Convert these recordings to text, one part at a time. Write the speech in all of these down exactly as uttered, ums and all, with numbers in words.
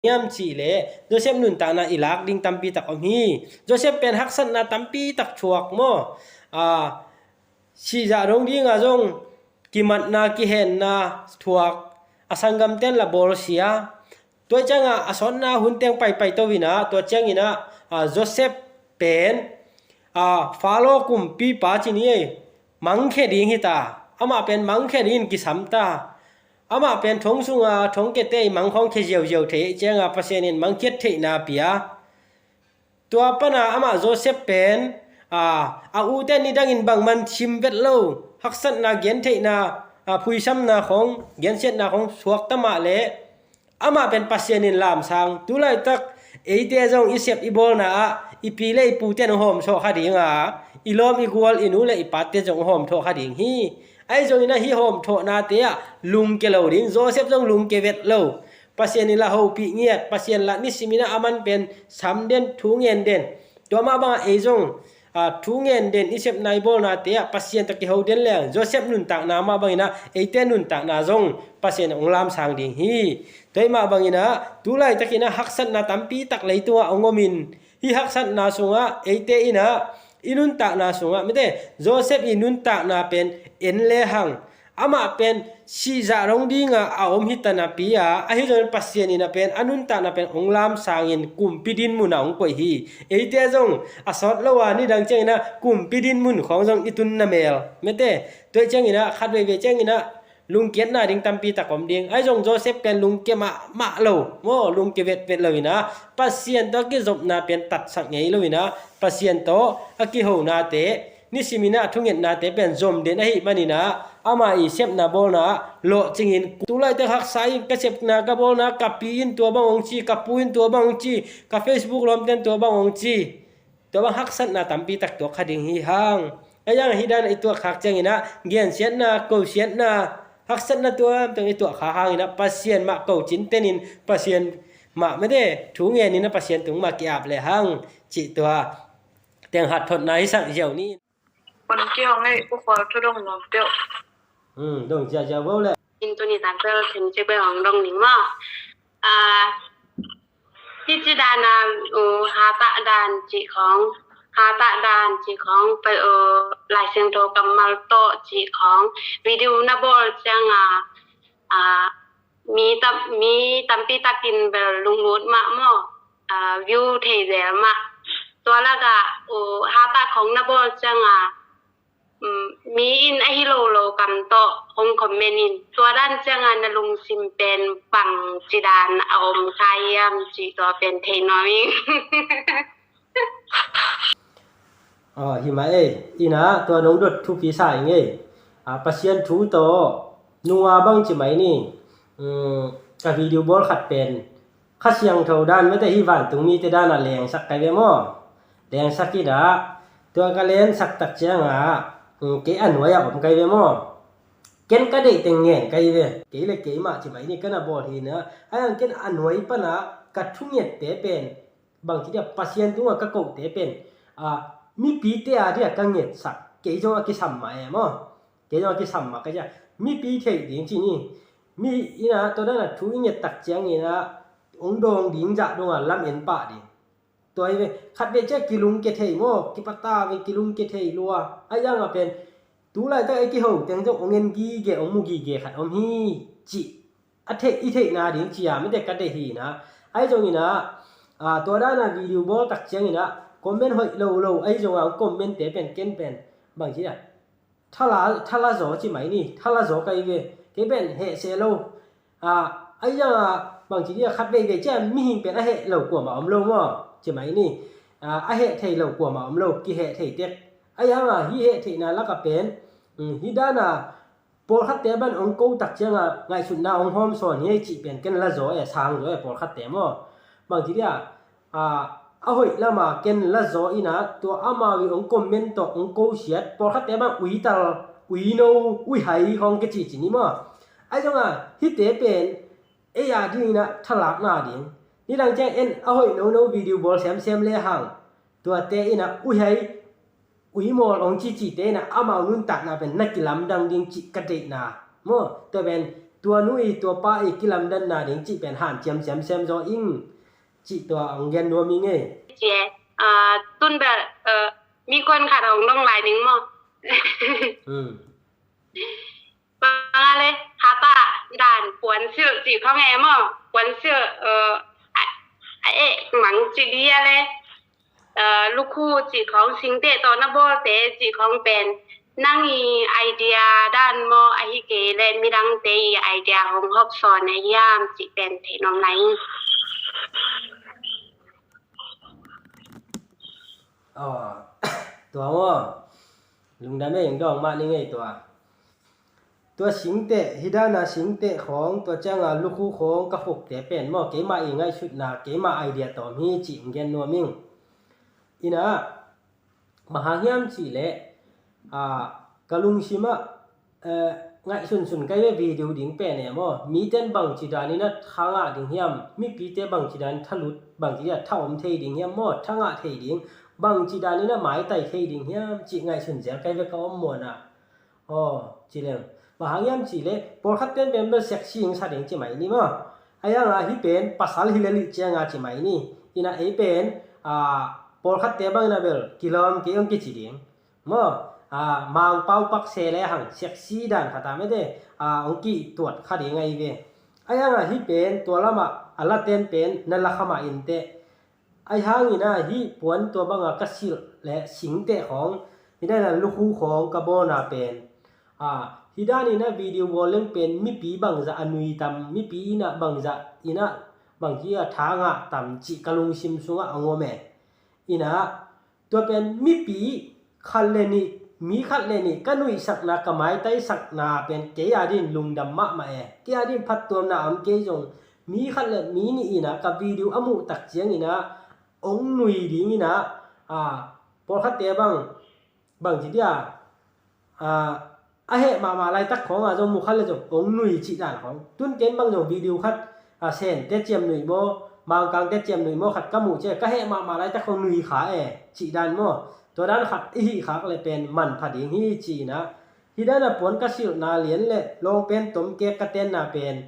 hiam cih leh Joseph nuntakna i lak ding tampi tak om hi. Joseph pen haksatna tampi tak thuak maw? A, sihzah dong dinga zong kimatna kihenna thuak, a sanggamten la bawlsia. Tua cianga a sawtna hun teng paipai to inah, tua cianginah, a, Joseph pen, a, Faro kumpipa ci ni ei, mangkhia ding hita. Amah pen mangkhia dingin kisam ta. Amah pen thong sunga thong kete i mangkhawng khia ziauziau thei ei cianga Pasian in mangkhiat theihna pia. Tua pana amah Joseph pen, a, a ute nidangin bangman sim vet lo, haksatna gentheihna, a, phuisamna khong, gensiatna khong suakta mah leh amah pen Pasian in lamsang. Tulaitak eite zong i sep i bawlna ah i pi le i pute in hong hawmthawh kha dinga, i lawm i gual i nu le i pate zong hong hawmthawh kha ding hi. Ahi zongin ahi hawmthawhnate ah lungke lo ding, Joseph zong lungke vet lo. Pasian in la hopih ngiat, Pasian la nisimin ah a man pen sam den, thu ngen den. Tua mah bangah ei zong, a, thu ngen den i sepna i bawlnate ah Pasian tawh kiho den leng Joseph nuntakna mah banginah eite nuntakna zong Pasian hong lamsang ding hi. Tua mah banginah tulaitakinah haksatna tampi tak leitungah hong omin, hih haksatna sungah eite inah i nuntakna sungah mite Joseph i nuntakna pen en lehang amah pen sihzah dong dinga a om hita napi a, ahi zongin Pasian inah pen a nuntakna pen hong lamsangin kumpi dinmun ah hong koih hi. Eite zong a sawt lo a nidang cianginah kumpi dinmun khawng zong i tun namel mete. Tua cianginah khat veivei cianginah lungkiatna ding tampi tak om ding. Ahi zong Joseph pen lungkia mahmah lo maw, lungkia vetvet lo inah Pasian tawh a kizopna pen tatsak ngei lo inah Pasian tawh a kihonate, nisiminah a thungetnate pen zom den ahih maninah ama i sepna bawlna ah lawhcingin, tulaitak haksa in ka sepna ka bawlna ka pi in tua bang hong ci, ka pu in tua bang hong ci, ka Facebook lawmten tua bang hong ci. Tua bang haksatna tampi tak tuak kha ding hi hang. Ahi zongin hih dan i tuak khak cianginah gensiatna, kosiatna, haksatna tuamtuam i tuak khak hanginah Pasian mah kocin tenin Pasian mah mete thu ngeninah Pasian tung mah ki-ap lehang cih tua teng hat thotna hisak ziau ni. Kon kihong ei, u khual thu dong nuam peuh. Hmm, dong ziazia vo le. In tuni tak bel thim cik bel hong dong ning maw. A, hih ci dan a, u, hatah dan cih khawng, hatah dan cih khawng, pa, u, Lai Siangtho kammal tawh cih khawng video na bawl cianga, a, mi tam, mi tampi takin bel lunglut mah maw, a, view thei zel mah. Tua lakah, u, hatah khawng na bawl cianga, um, mi in ahi lolo kam tawh hong comment in, tua dan cianga na lungsim pen bang ci dan a om kha hiam cih tua pen thei nuam ing. Aw, hi mah ei, inah tua nong dot thupi sa ing ei. A, Pasian thu tawh nunga bang ci mai ni. Um, ka video bawl khat pen Kha Siangtho dan mete hih vantung mite danah lengsak kai ve maw? Lengsak inah tua ka lensak tak ciangah, um, kei a nuai ah om kai ve maw? Ken ka deih teng ngen kai ve. Kei le keimah ci mai ni, ka na bawl hi inah. Ahi zongin ken a nuai panah ka thungette pen bang ci dia, Pasian tungah ka kohte pen, a, mipite a dia ka ngetsak. Kei zong a kisam mah e maw? Kei zong a kisam mah ka dia. Mipi theih ding ci ni. Mi inah tua danah thu i nget tak cianginah hong dawng ding zah dongah lam en pah ding. Tua hi ve, khat vei ciah kilungke thei maw, kipata ve kilungke thei lua. Ahi zongah pen tulaitak ei kiho teng zong hong en gige, hong mu gige khat om hi cih a theih, i theihna ding cia mite ka deih hi inah. Ahi zonginah, a, tua dana video bawl tak cianginah comment hoih lo lo ahi zongah hong commente pen ken pen bang ci a, thala, thala zaw ci mai ni, thala zaw kai ve. Kei pen heh se lo. A, ahi zongah bang ci dia, khat veivei ciah mihing pen a heh lo kuamah om lo maw ci mai ni. A, a heh thei lo kuamah om lo, kiheh thei tek. Ahi zongah hih heh theihna lakah pen, um, hih dana pawlkhatte ban hong ko tak cianga ngaihsutna hong hawm sawn hi ei cih pen ken la zaw e, sang zaw e pawlkhatte maw. Bang ci dia, a, a hoih lama ken la zaw inah tua amau i hong comment tawh hong ko siat, pawlkhatte bang uital, uino, uihai hong ka cihcih ni maw. Ahi zonga hihte pen ei a dinginah thalakna ding. Nidang ciang en a hoih nono video bawl semsem lehang tuate inah uihai, uimawl hong cihcihte inah amau nuntakna pen na kilamdang ding cih ka deihna maw. Tua pen tua nu i tua pa i kilamdanna ding cih pen hanciam siamsiam zaw ing cih tua hong gen nuam ing ei. Ci e, ah, tun bel, eh, mi kuan khat hong dong lai ning maw. Hmm. Bang a le, hata dan puansilh cih khong e maw. Puansilh, eh, a, a eh, mang cih dia le. Eh, lukhu cih khong singteh tawh na bawlte cih khong pen nang i idea dan maw, ahi kei le midangte i idea hong hawpsawn na hiam cih pen thei nuam lai ing. Aw, tua maw? Lungdam ei, eng dawng mah ning ei tua. Tua singteh, hih dana singteh khawng, tua cianga lukhu khawng ka khukte pen maw, keimah i ngaihsutna, keimah idea tawm hi cih hong gen nuam ing. Inah, bang hang hiam cihleh, ah, ka lungsimah, eh, ngaihsunsun kai ve video ding pen e maw. Miten bangci daninah thangah ding hiam, mipite bangci dan thalut, bangci dia thaom thei ding hiam maw, thangah thei ding, bangci daninah maitai thei ding hiam cih ngaihsun zel kai ve ka om muanah. Aw, ci leng. Bang hang hiam cihleh, pawlkhat pen pen bel sexy hing sa ding ci mai ni maw. Ahi hanga hih pen pasal hi lelih cianga ci mai ni. Inah ei pen, ah, pawlkhatte bangin a bel kilawm kei hong kici ding. Maw, ah, mangpau pakse le hang sexy dan khata mete, ah, hong kituat kha ding ahi ve. Ahi hanga hih pen tua lamah a laten pen na lakhamah inteh. Ahi hangin ah hih puan tua banga ka silh le singteh khawng, hih dana lukhu khawng ka bawlna pen, ah, hih daninah video bawl leng pen mipi bangzah a nui tam, mipi inah bangzah inah bangci a thangah tam cih ka lungsim sungah a ngom e. Inah tua pen mipi khat le nih, mi khat le nih ka nuihsakna, ka maitaisakna pen kei a din lungdam mahmah e. Kei a din phattuamna om kei zong mi khat le mi nih inah ka video a muh tak cianginah hong nui dinginah, ah, pawlkhatte bang, bangci dia, ah, a heh mahmah laitak khawnga zong mu khat le zong hong nui cih dan khawng. Tun ken bang zong video khat, ah, Sente ciamnuih maw, Mangkangte ciamnuih maw khat ka muh ciah ka heh mahmah laitak khawng nui kha e cih dan maw. Tua dan khat i hih khak le pen manpha ding hi ci inah. Hih dana puan ka silhna lian le lawngpen tomkek ka tenna pen,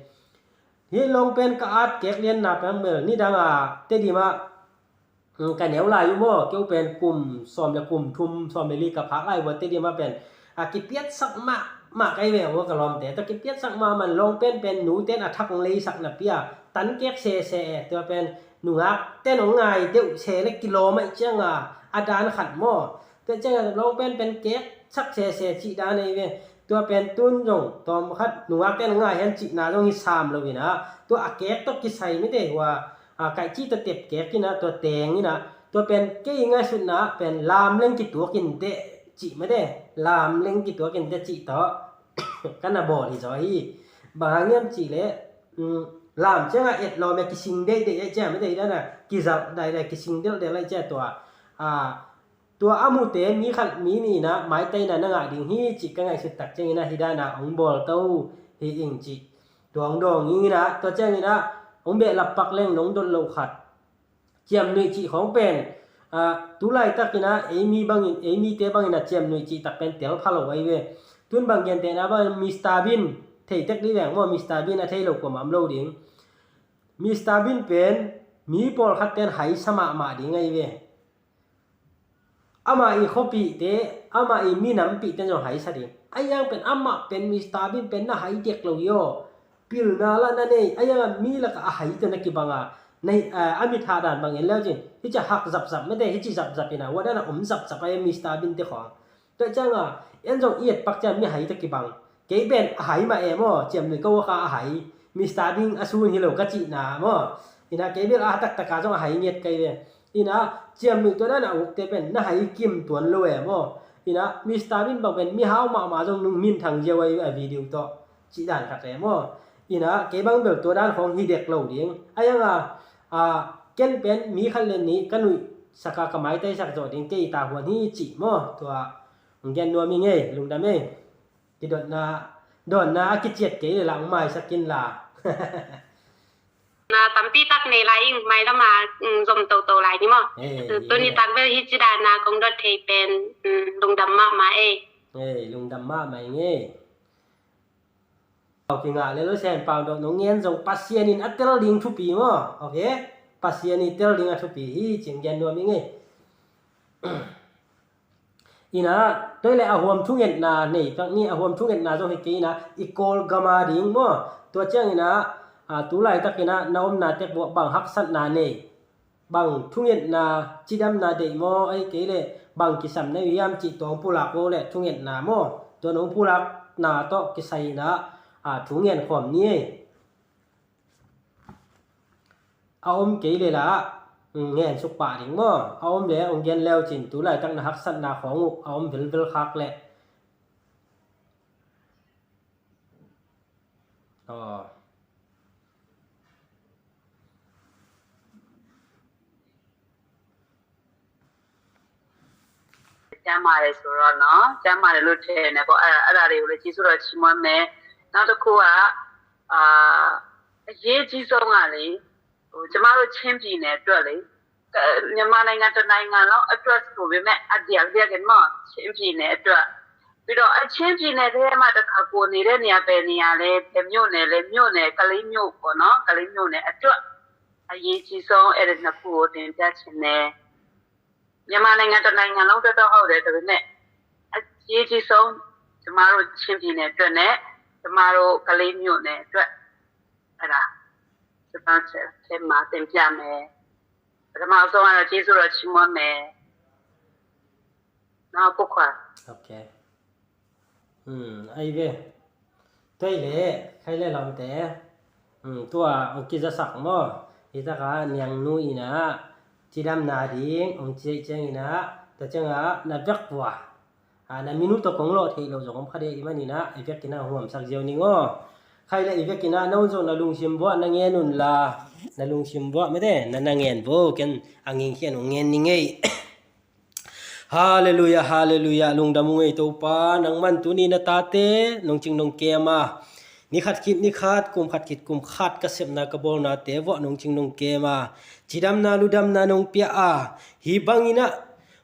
hih lawngpen ka atkek lianna pen bel nidanga Tedim ah, mm, ka neu lai uh maw, keu pen kum sawm le kum thum, sawm le li ka phak lai uh a Tedim ah pen, a kipiatsak mahmah kai ve uh a ka lawmte. Tua kipiatsak mahmah lawngpen pen nuten a thak hong leisak napi a tankek sese e. Tua pen nungakten hong ngai deuh se le kilawm ahih cianga a dan khat maw. Tua cianga lawngpen pen keksak sese cih dan ahi ve. Tua pen tun zong tawm khat nungakten hong ngai hen cihna zong hi sam lo inah. Tua a kek tawh kisai mite hua, a, kaihci tawh tep kek inah, tua teng inah, tua pen kei ngaihsutna pen lam leng kituak inteh cih mete, lam leng kituak inteh cih tawh ka na bawl hi zaw hi. Bang hang hiam cihleh, um, lam ciangah etlawm e, kising deihdeih e ciah mete, hih dana kizalh daidai, kising delhdel e ciah tua, a, tua a mute mi khat mi nih inah maitaina na ngah ding hi cih ka ngaihsut tak cianginah hih dana hong bawl to hi ing cih tua hong dawng inginah, tua cianginah hong behlap pak leng nong dot loh khat. Ciamnuih cih khawng pen, ah, tu laitakinah ei mi bangin, ei mite banginah ciamnuih cih tak pen tel pha lo ahi ve. Tun bang gentehna bangin Mister Bean theitek dih veng maw, Mister Bean a thei lo kuamah om lo ding. Mister Bean pen mi pawlkhat ten haisa mahmah ding ahi ve. Amah i khuapihte, amah i minampihte zong haisa ding. Ahi hang pen amah pen Mister Bean pen na hai dek lo hi aw. Pilna lah na nei, ahi hang a mi lakah a hai tawh na kibang a, na hi, a, a mit hah dan bang en leu cin. Hici a hak zapzap mete, hici zapzap ina, ua dan a om zapzap ahi Mister Bean te khawng. Tua ciang a, en zong i et pak ciang mi hai tawh kibang. Kei pen a hai mah e maw, ciamnuih ka uak a a hai. Mister Bean a sun hi lo ka cihna maw. Ina kei bel a taktak a zong a hai ngiat kai ve. Ina ciamnuih tua dan a ukte pen na hai kim tuan lo e maw. Ina Mister Bean bang pen mihau mahmah zong nung minthang ziau ahi a video tawh. Cih dan khat e maw. Ina kei bang bel tua dan khawng hi dek lo ding. Ahi hang a, a, ken pen mi khat le nih ka nuihsak a ka maitaisak zawh ding kei ta huan hi cih maw. Tua hong gen nuam ing ei, lungdam ei. Kidotna, dotna a kiciat kei le la hong maisak in la. Na tampi tak nei lai ing, mailam a, mm, zom toto lai ni maw. Ei, mm, tuni ei. Tak bel hici dan a kong dot thei pen, mm, lungdam mahmah ei. Ei, lungdam mahmah ing ei. Kingah le lo sen pau dawh nong ngen zong Pasian in a tel ding thupi maw? Ok. Pasian in tel ding a thupi hi cih gen nuam ing ei. Ina, tua le a huam thungetna nei pak ni, a huam thungetna zong hi kei ina, i Kawlgam a ding maw? Tua ciang ina, a, tu laitak ina na omna tek buah bang haksatna nei, bang thungetna, cidamna deih maw, ahih kei le bang kisam na hiam cih tua hong pulak vo le thungetna maw? Tua nong pulakna tawh kisai ina, a, thungen khawm ni ei. A om kei le la, mm, ngen suk pah ding maw? A om le hong gen leu cin tu laitak na haksatna khawng uh a om velvel khak le. Aw. Cama le sura no, cama le lute ne ko, ara, ara le ule Jesu ro chimon ne. Nao to ko a, a, ye Jesu nga le, ဟိုကျမတို့ချင်းပြည်နယ်အတွက်လေ က- မြန်မာနိုင်ငံတစ်နိုင်ငံလုံးအတွက်ဆိုပေမဲ့အဒီအဒီကနော် ချင်းပြည်နယ်အတွက် ပြီးတော့အချင်းပြည်နယ်ထဲမှာတစ်ခါကိုနေတဲ့နေရာပဲနေရာလဲဘယ်မြို့နယ်လဲမြို့နယ်ကလေးမြို့ပေါ့နော် ကလေးမြို့နယ်အတွက်အရေးကြီးဆုံးအဲ့ဒီနှစ်ခုကိုတင်ပြချင်တယ်။ မြန်မာနိုင်ငံတစ်နိုင်ငံလုံးအတွက်တော့ဟုတ်တယ်ဒါပေမဲ့အရေးကြီးဆုံးကျမတို့ချင်းပြည်နယ်အတွက်နဲ့ကျမတို့ကလေးမြို့နယ်အတွက်အဲ့ဒါကျွန်တော်ထဲမှာတင်ပြမယ်။ ပထမဆုံးကတော့ကျေးဇူးတော်ချီးမွမ်းမယ်နော်ပုခွါ။ Ok. Ai ve. Tua le khai le lamte. Tua ong kizasak maw? Hi taka niangnu ina cidamna ding ong ciah ciang ina tua cianga na vek vua. A, na minu tawh kong lawh theih loh zong om kha dei i maninah i vekinah huamsak ziau ning aw. Khai le i vekinah no zong na lungsim buah na ngen unla na lungsim buah mete na na ngen vo ken a ngingkhian hong ngen ning ei. Halleluia, halleluia. Lungdam ung ei Topa, nangman tuni na tate nong cing nong kem a, ni khat khit ni khat, kum khat khit kum khat ka sepna ka bawlnate vuah nong cing nong kem a, cidamna ludamna nong pia a, hi banginah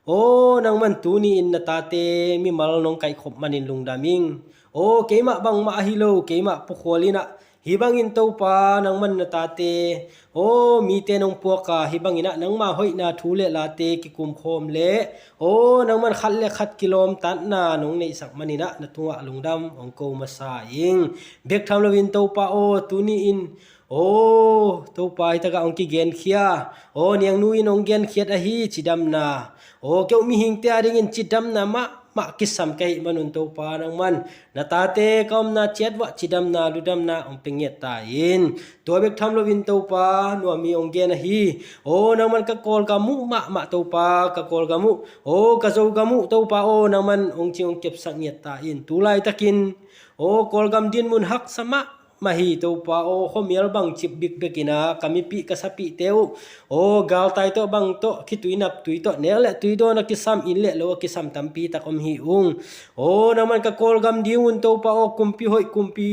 aw nangman tuni in na tate mimal nong kaihkhop manin lungdam ing. Aw keimah bangmah ahi lo, keimah pukhual inah hi bangin Topa nangman na tate aw mite nong puaka hi banginah nangma hoihna thu le late kikumkhawm le aw nangman khat le khat kilawmtatna nong neihsak maninah na tungah lungdam hong ko masa ing. Bek tham loin Topa aw tuni in aw Topa hi takah hong kigenkhia aw niangnu in hong genkhiat ahi cidamna aw keuh mihingte a dingin cidamna mahmah kisam ka hih manun Topa nangman na tate ka omna ciat vuah cidamna ludamna hong pia ngiat ta in. Tua bek tham loin Topa nuam mi hong gen ahi aw nangman ka Kawlgam uh mahmah Topa ka Kawlgam uh aw ka Zogam uh Topa aw nangman hong cing hong kepsak ngiat ta in. Tu laitakin aw Kawlgam dinmun haksa mah mah hi Topa aw khuamial bang cip bikbek ina ka mipih ka sapihte uh aw galtai tawh bang tawh khitui naptui tawh nek le tui dawn a kisam inn le lo a kisam tampi tak om hi ung. Aw nangman ka Kawlgam dingun Topa aw kumpi hoih kumpi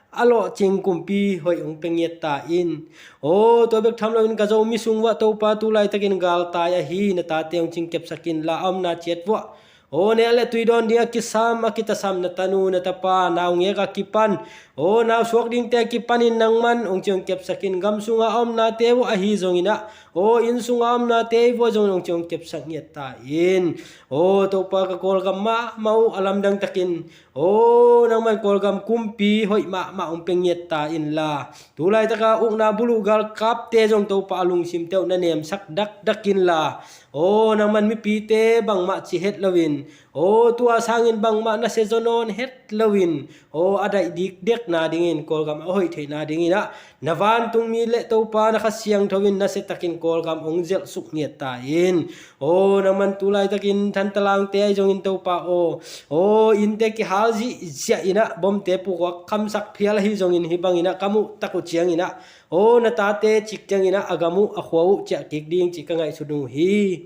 a lawhcing kumpi hoih hong pia ngiat ta in. Aw tua bek tham loin ka Zomi sung vuah Topa tu laitakin galtai ahi na tate hong cing kepsak inla a omna ciat vuah aw nek le tui dawn ding a kisam a kitasam na tanu na tapa naungek a kipan aw nausuak dingte a kipanin nangman hong cing hong kepsak in. Gam sunga a omnate uh ahi zonginah aw inn sunga a omnate uh zongin hong cing hong kepsak ngiat ta in. Aw Topa ka Kawlgam mahmah uh a lamdang takin aw nangman Kawlgam kumpi hoih mahmah hong pia ngiat ta inla tu laitaka ukna buluh galkapte zong Topa a lungsimte uh na nemsak dakdak inla aw nangman mipite bangmah ci het loin aw tua sangin bangmah na sia zaw nawn het loin aw a daih dikdekna dingin Kawlgam a hoih theihna dinginah na vantung mi le Topa na Kha Siangtho in na sia takin Kawlgam hong zelh suk ngiat ta in. Aw nangman tu laitakin Thantalangte ahi zongin Topa aw aw innte kihal zihziah inah bomte pukuak khamsak phial ahi zongin hi banginah ka muh tak uh cianginah aw na tate cik cianginah a gam uh a khua uh ciah kik ding cih ka ngaihsut uh hi.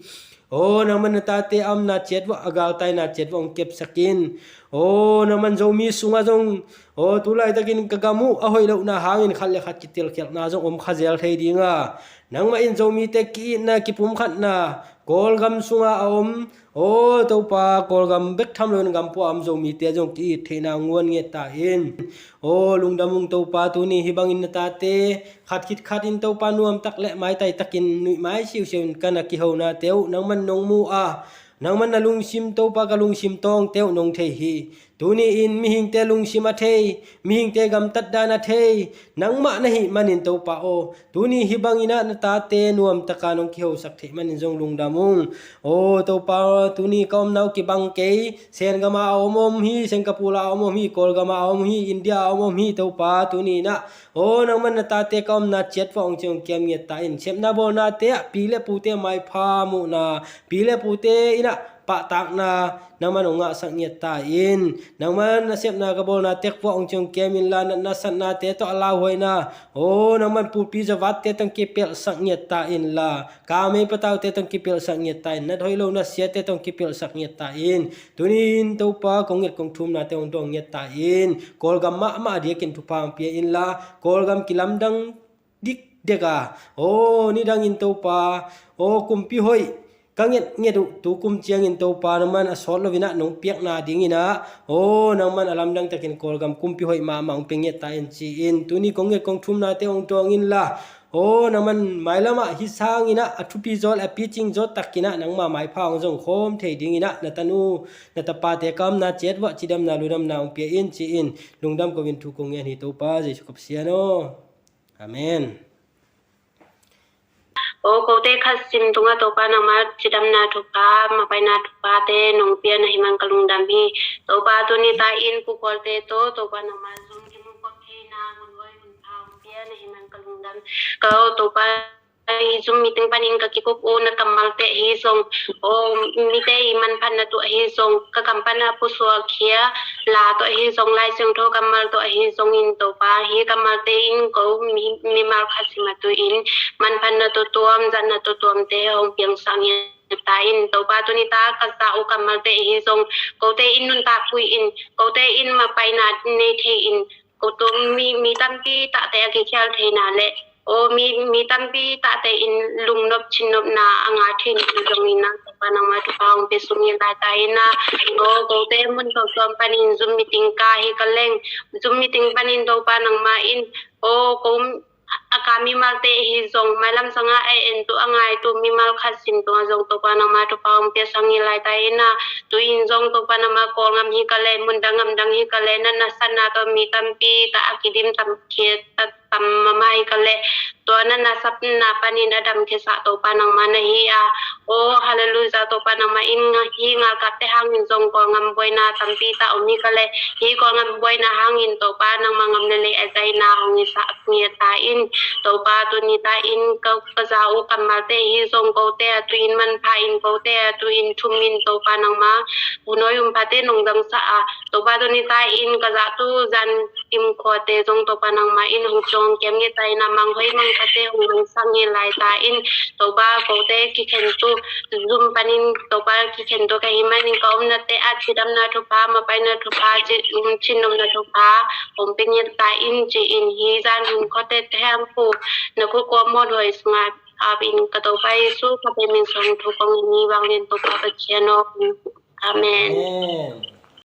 Aw nangman na tate a omna ciat vuah a galtaina ciat vuah hong kepsak in. Aw nangman Zomi sungah zong aw tu laitakin ka gam uh a hoih lohna hangin khat le khat kitilkhialhna zong om kha zel thei dinga nangmah in Zomite ki-itna kipumkhatna Kawlgam sunga a om, aw Topa, Kawlgam bek tham loin gam pua a om Zomite zong ki-it theihna nguan ngiat ta in. Aw lungdam ung Topa, tuni hih bangin na tate khat khit khat in Topa nuamtak le maitai takin nuihmai siusiu in ka na kihonate uh nangman nong mu a, nangman na lungsim Topa ka lungsim tawngte uh nong thei hi. Tuni in mihingte lungsim a thei, mihingte gamtat dan a thei nangmah na hih manin Topa aw, tuni hih bangin ah na tate nuamtaka nong kihosak theih manin zong lungdam ung. Aw Topa, tuni ka omna uh kibang kei, Sen gama a om om hi, Singapore a om om hi, Kawlgama a om hi, India a om om hi Topa, tuni in ah aw nangman na tate ka omna ciat vua hong ci hong kiam ngiat ta in. Sepna bawlnate ah pi le pute maipha muhna, pi le pute in ah pahtakna nangman hong ngahsak ngiat ta in. Nangman na sepna ka bawlna tek vua hong ci hong kiam inla, natna satnate tawh a lauhuaina aw nangman pulpi zavatte tawh kipelhsak ngiat ta inla, kamei pataute tawh kipelhsak ngiat ta in. Nat hoih lo na siate tawh kipelhsak ngiat ta in. Tuni in Topa kong nget kong thumnate hong dawng ngiat ta in. Kawlgam mahmah diakin thupha hong pia inla, Kawlgam kilamdang dikdek a, aw nidangin Topa, aw kumpi hoih ka ngetnget uh tu kum ciangin Topa nangman a sawt loin ah nong piakna dingin ah, aw nangman a lamdang takin Kawlgam kumpi hoih mahmah hong pia ngiat ta in ci in. Tuni kong nget kong thumnate hong dawng inla, aw nangman mailamah hih sangin ah a thupi zaw le a picing zaw takin ah nangma maipha hong zong khawm thei dingin ah na tanu na tapate ka omna ciat vua cidamna ludamna hong pia in ci in. Lungdam ko in thu kong ngen hi Topa Jesu ka Pasian aw. Amen. Aw kote khat sim tungah Topa nangma cidamna thupha, mapaina thuphate nong pia na hih man ka lungdam hi. Topa tuni ta in Pu Kawlte tawh Topa nangma zong kimu kop theihna hun huai hun pha hong pia na hih man ka lungdam. Ka aw Topa, hih Zoom meeting panin ka kikup uh na kammalte ahi zong, aw mite i manphatna tawh ahi zong, ka kam pan a pusuak khia la tawh ahi zong, Lai Siangtho kammal tawh ahi zongin Topa, hih kammalte in ko mi, mimal khat sim a tu in manphatna tawh tuam, zatna tawh tuamte hong piangsak ngiat ta in. Topa tuni ta ka za uh kammalte ahi zong, kote in nuntakpui in, kote in mapaina nei thei in, ko tu mi, mi tampi tahte a kikhial theina le aw mi, mi tampi tahte in lungnop cinnopna a ngah theihna zongin ah Topa nangma thupha hong pia sung ngiat lai ta in ah. Aw kote mun tuamtuam panin Zoom meeting ka hi ka leng, Zoom meeting panin Topa nangma in aw ko a ka mimalte ahi zong, mailam sangah a en tu a ngai tu mimal khat sim tungah zong Topa nangma thupha hong pia sak ngiat lai ta in ah. Tu in zong Topa nangma Kawlgam hi ka le, mundang gamdang hi ka le, natna satna tawh mi tampi tah a kidim tam khia, tam mahmah hi ka le, tua natna satna panin a damkhiasak Topa nangma na hi a. Aw hallelujah, Topa nangma in hih ngalkapte hangin zong Kawlgam buaina tampi tah om hi ka le, hih Kawlgam buaina hangin Topa nangma gam le lei a zaina hong hisak ngiat ta in. Topa tuni ta in ka, ka za uh kammalte ahi zong, kote a tu in manpha in, kote a tu in thum in Topa nangma hun huai hun phate nong dangsak a, Topa tuni ta in ka zah tu zan tim khuate zong Topa nangma in hong ciong hong kiam ngiat ta in ah, mang hoih mang phate hong dangsak ngiat lai ta in. Topa kote kikhen tu Zoom panin Topa kikhen tu ka hih manin ka omnate ah cidamna thupha, mapaina thupha, ci, um, cinnopna thupha hong pia ngiat ta in ci in. Hih zan hun khuate te hang pu na khut kuam mawt huai sungah ap in ka Topa Jesu ka pe min sung thu kong in hi bang len Topa Pasian aw. Amen. Amen.